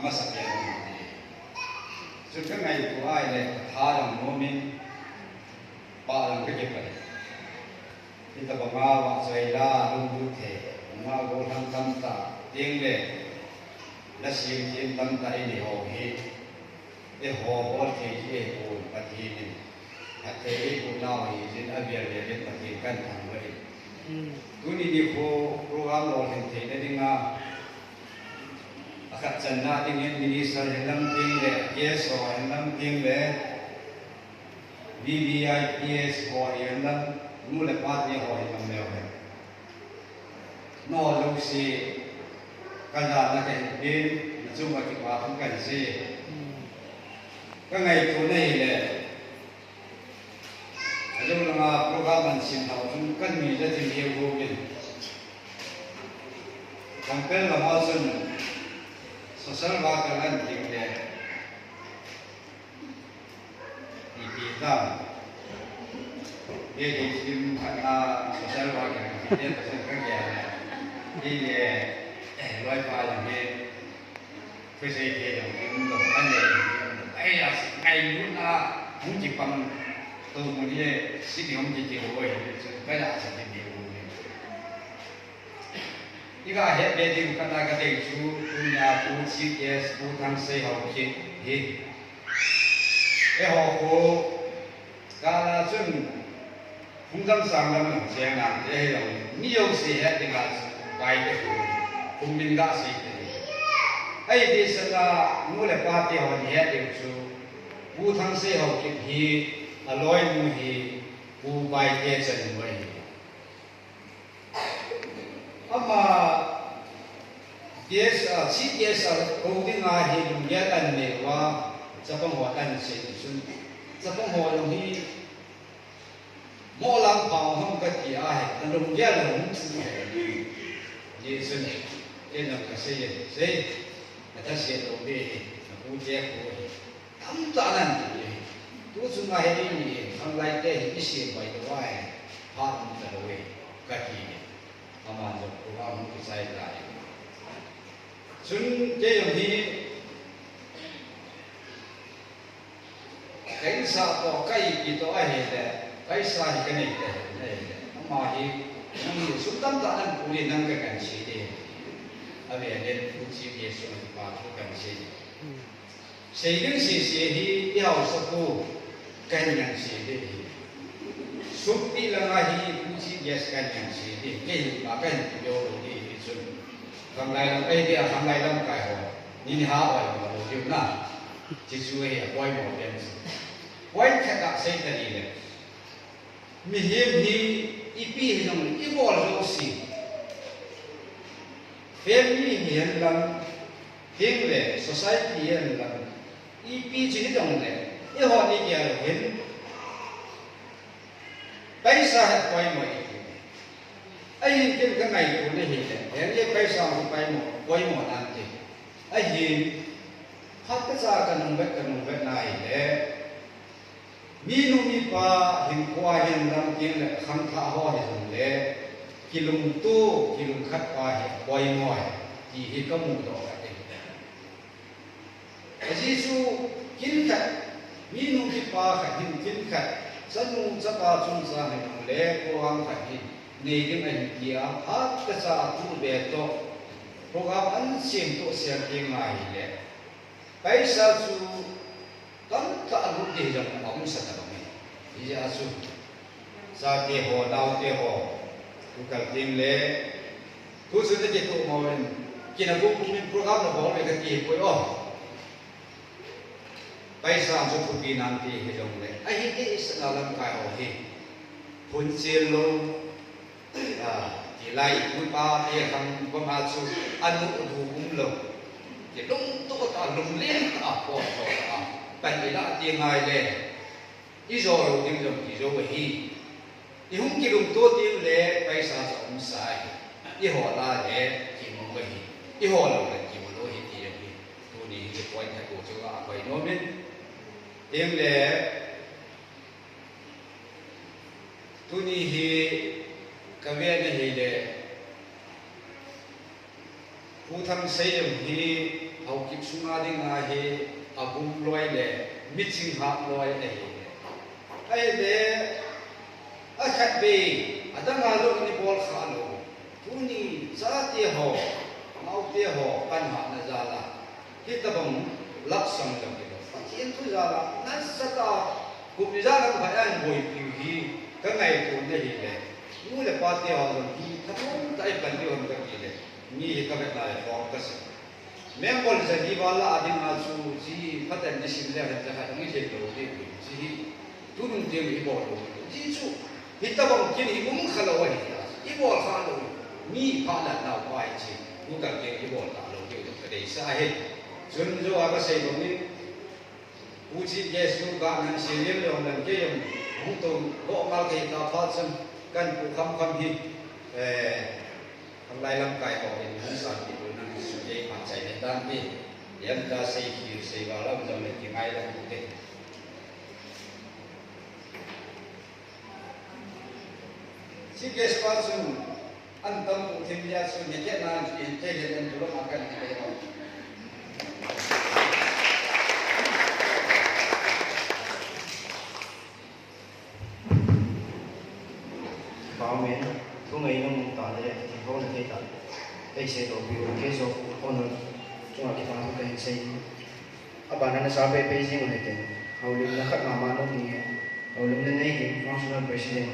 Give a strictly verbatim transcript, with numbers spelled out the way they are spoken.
Masa pen. Chun ka ngaito a ahile, ka tha jong nom in, pah jong ka kipan. Hitabanga vahchoila, lunglut thei, nga gollhang tamtah, tengle, la semthem tamtah inei ho hi, eiho bol thei chu eipon, Pathen in phatthei eipon nau ahi jeh in, avel vel in Pathen kahin thangvah in. Tuni nikho program lolhin theina dinga, akhat channa dingin minister hihen lang tengle, guest ho hihen lang tengle, V V I Ps ho hihen lang, nu le pa te ho hihen lang leu hen. Nangho jouse, ka jana kahin pen, nachung uva kipa thu kahin sei. Ka ngaito na ahile, ajou langa program ahin sem lhau chun kanui jat in lheu uvin. Kangpel lama chun social worker ahin tengle, ipi tam. Kei hi film khat a social worker kiti pa chun ka gel le. Kei le, eh, loipa jong hi, thusei thei jong hi um lou, anei jong hi um lou. Ai, a, ngailutna hung kipang tou mun hi, siti hung kiti lou hi, chu ka ja sa kiti lou hi. I ga het be ding khat a ka dei chu, tunia Pu Chief Guest, Pu Thangsei Haokip hi. Eiho khu, kala chun, hung dam sang dam jong cheng nante hilou, mi jouse het dinga chu, pai te khu, kum min ga sei te. Ahi, tisana, nu le pa te hon het ding chu, Pu Thangsei Haokip hi, aloinu hi, Pu Baite chanu ahi. Ama guest, ah, chief guest a kou dinga hi lunggel anei uva, chapang ho ahin sei chun. Chapang ho jong hi, moh lang pha ham kati ahi, nalunggel hung chu ahi. Hijeh chun, ken jong kasei e, sei, nathase lou be hi, napu te khu hi. Tamtah nan ti. Tu chunga hi eimi, khanglai te hi i sem pai tou ahi, phat um talou e, kati. Aman jong program hung kichai tai. Chun kei jong hi, ka insung toh, ka ipi toh ahile, paisa hi kanei tahih in ahile. Ama hi, nang hi sum tamtah nan pu le nang ka kan sei de. Avel in pu chi ke sum pa thu kan sei. Sei ding sese hi i haosapu kahin ngan sei ding ahi. Sum pi langa hi Pu Chief Guest kahin ngan sei ding ahi. Kei hin pa kahin ti lou ding ahi chun. Khanglai lam, eh, dia khanglai lamkai ho. Ni ni ha oi ma lou diu na. Chuchu hi apoimo pen chu. Point khat kasei ta ni le. Mihem hi ipi hijongle, ibol jouse. Family hihen lang, hing le society hihen lang, ipi chu hijongle, eihon igel u hin, paisa hi poimo iti. Ahin ken ka ngaito na hile, henge paisa hi poimo, poimo nante. Ahin, phat kacha kanung vet, kanung vet na hile, minu mipa hinkhoa hihen lang tengle khangthah ho hijongle, kilungto, kilungkhat pa hi poimo e, ti hi kamudoh khat ahi. Ajeh chu kin khat, minu mipa khat hin kin khat, chanu chapa chungchang hijongle, program khat hi nei ding ahi tia, phat kacha atuh be toh, program ahin sem toh sel ding ahile, paisa chu tamtah lut ding jong aumsah talou e. Hijeh a chu, chate ho, naote ho, tu kal tengle, tu chu nakitoh mo in, kina kum kum in program nabol uve kati hipoi o. Paisa chu thupi nante hijongle, ahi e, isana lamkai ho hi, phunchel lou, Ah, tilai, mipa te khang banga chu anu du umlou. Kilungto tah, lungleng tah, potdoh tah. Pan ilah ti ngai le. Ijo lou ding jong kijo ahi. Ihung kilungto tengle paisa chu umsa ahi. Ihola le kimu ahi. Iholou le kimu lou ahi ti ahi. Tuni hi point khat chu akoi nom in. Tengle Tuni hi kavet na hile, Pu Thamsei jong hi Haokip sunga dinga hi agum loi le miching hap loi ahi. Ahile, akhat vei, adang a lou ni bol kha lou. Tuni chate ho, naote ho, pan hahna jal a, hitobang lhahsam jong hilou. Pathen thu jal a, nasatah a, kum ijat ham khat a eiboipiu hi, kangaito na hile. Nu le pate ho jong hi, thanom tah a ipan diu ham kati le. Mi hi kavetna le form kasei. Member ja li val a dinga chu, chi phaten isim le hen ja khat hung ithil lou ding, chi hi. Tunung teng ibol lou. Chi chu, hitobang kin hi um kha lou ahi. Ibol kha lou. Mi pha la nau pai chi. Tukal teng ibol kha lou ding kadeisah ahi. Chun jo a kasei bang in, Pu Chief Guest chu ka ngan senior jong leng kei jong hung tou doh ngal kei ta phat chun kan pu Khamkham hi, eh, Khanglai lamkai ho in hung sanpeh un lang chu kei phat chai le tan ti. Hiam ta sei khel sei val lam jong le kingai lang te. Chief Guest pa chun an tam pu thim nia chu ni ke na in te le an tu lo ma kan ni ke ho. Pau men, thu ngainom um tah le, thil hou na thei tah. Ei seidoh piu, kei jong, honour, chunga kipa thu kahin sei. Abana nasa peipei jing u hite. Houlimna khat mama nom hi, houlimna nei hi, functional president.